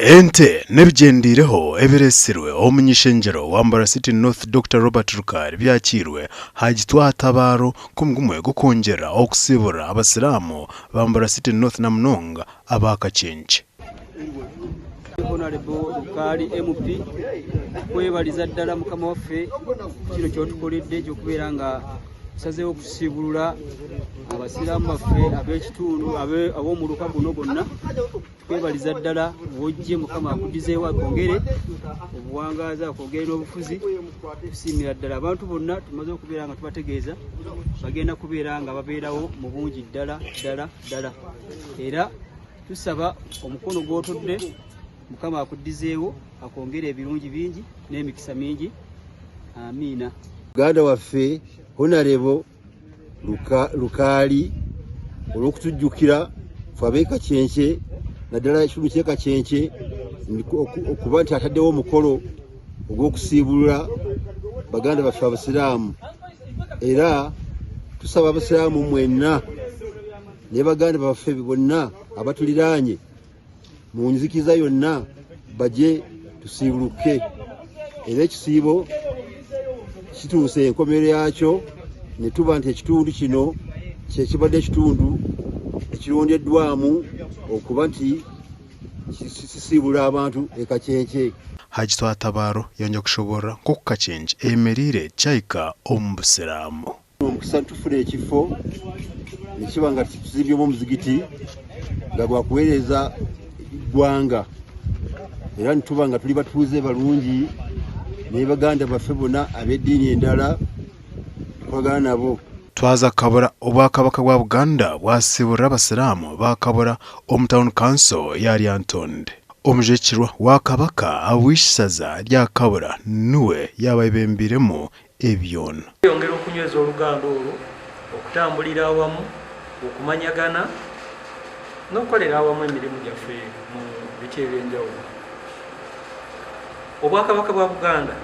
Ente n'ebigyendiireho ebireetsirwe Omuny'ishengyero wa Mbarara City North Dokita Robert Rukari byakiirwe Hajji Twaha Tabaaro nk'omugumwe gw'okwongyera okusiibura abasiraamu ba Mbarara City North na munonga aba Kakyenkye. Honorable Rukaali MP kwebaliza ddala mukama waffe kino kyotukoledde ekyokubeera nga tusazeewo okusiibulula abasiraamu baffe ab'ekitundu ab'omuluka guno gwonna. Tukwebaliza ddala wojje, mukama akudizeewo akwongere obuwangaazi, akwongere n'obufuzi. Tusiimira ddala abantu bonna tumaze okubeera nga tubategeeza bagenda kubeera nga babeerawo mu bungi ddala ddala ddala, era tusaba omukono gw'otodde mukama akuddizeewo akwongere ebirungi bingi n'emikisa mingi. Amiina. Muganda waffe Honorable Lukaali olw'okutujjukira ffe ab'e Kakyenkye, naddala ekitundu ky'e Kakyenkye, okuba nti ataddewo omukolo ogw'okusiibulula baganda baffe abasiraamu. Era tusaba abasiraamu mwenna ne baganda baffe bonna abatuliraanye mu nzikiza yonna baje tusiibuluke, era ekisiibo kituuse enkomerero yakyo ne tuba nti ekitundu kino kyekibadde ekitundu ekirondeddwamu okuba nti kisiibula abantu e Kakyenkye. Hajji Twaha Tabaaro yayongyera kushoboorora nk'oku Kakyenkye eyemereire kyahika omu busiraamu. Omukisa tufuna ekifo nekiba nga tuzimbyemu omuzigiti nga gwakuweereza ggwanga, era nituba nga tuli batuuze balungi ne baganda baffe bonna ab'eddiini endala tukolagana nabo. Twaza Kabura, Obwakabaka bwa Buganda bwasiiburira abasiraamu ba Kabura omu tauni kanso ya Lyantonde. Omujwekyerwa wa Kabaka ow'eishaza rya Kabura niwe yaaba ayebembeiremu ebyona. Tweyongera okunyweza oluganda olwo, okutambulira awamu, okumanyagana n'okukolera awamu emirimu gyaffe mu biti eby'enjawulo. Obwakabaka bwa Buganda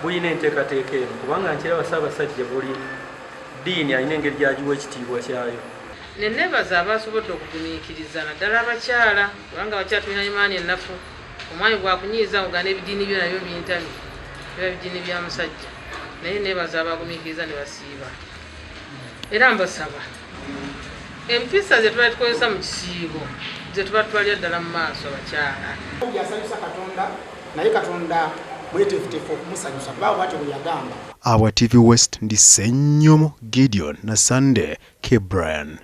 bulina enteekateeka eno kubanga nkiraba Ssaabasajja buli ddiini alina engeri gy'agiwa ekitiibwa kyayo. Ne neebaza abaasobodde okugumiikiriza naddala abakyala kubanga abakyala tulina imaani ennafu. Omwami bw'akunyiiza ng'ogamba n'ebidiini byo nabyo bintamye, biba bidiini bya musajja. Naye neebaza abagumiikiriza ne basiiba. Era mbasaba empisa ze tuba tukozesa mu kisiibo ze tuba tutwalira ddala mu maaso abakyala. Yasanyusa Katonda, naye Katonda mweteefuteefu okumusanyusa kubanga bw'atyo bwe yagamba. Awa TV West ndi Ssenyomo Gideon na Sunday K Brian.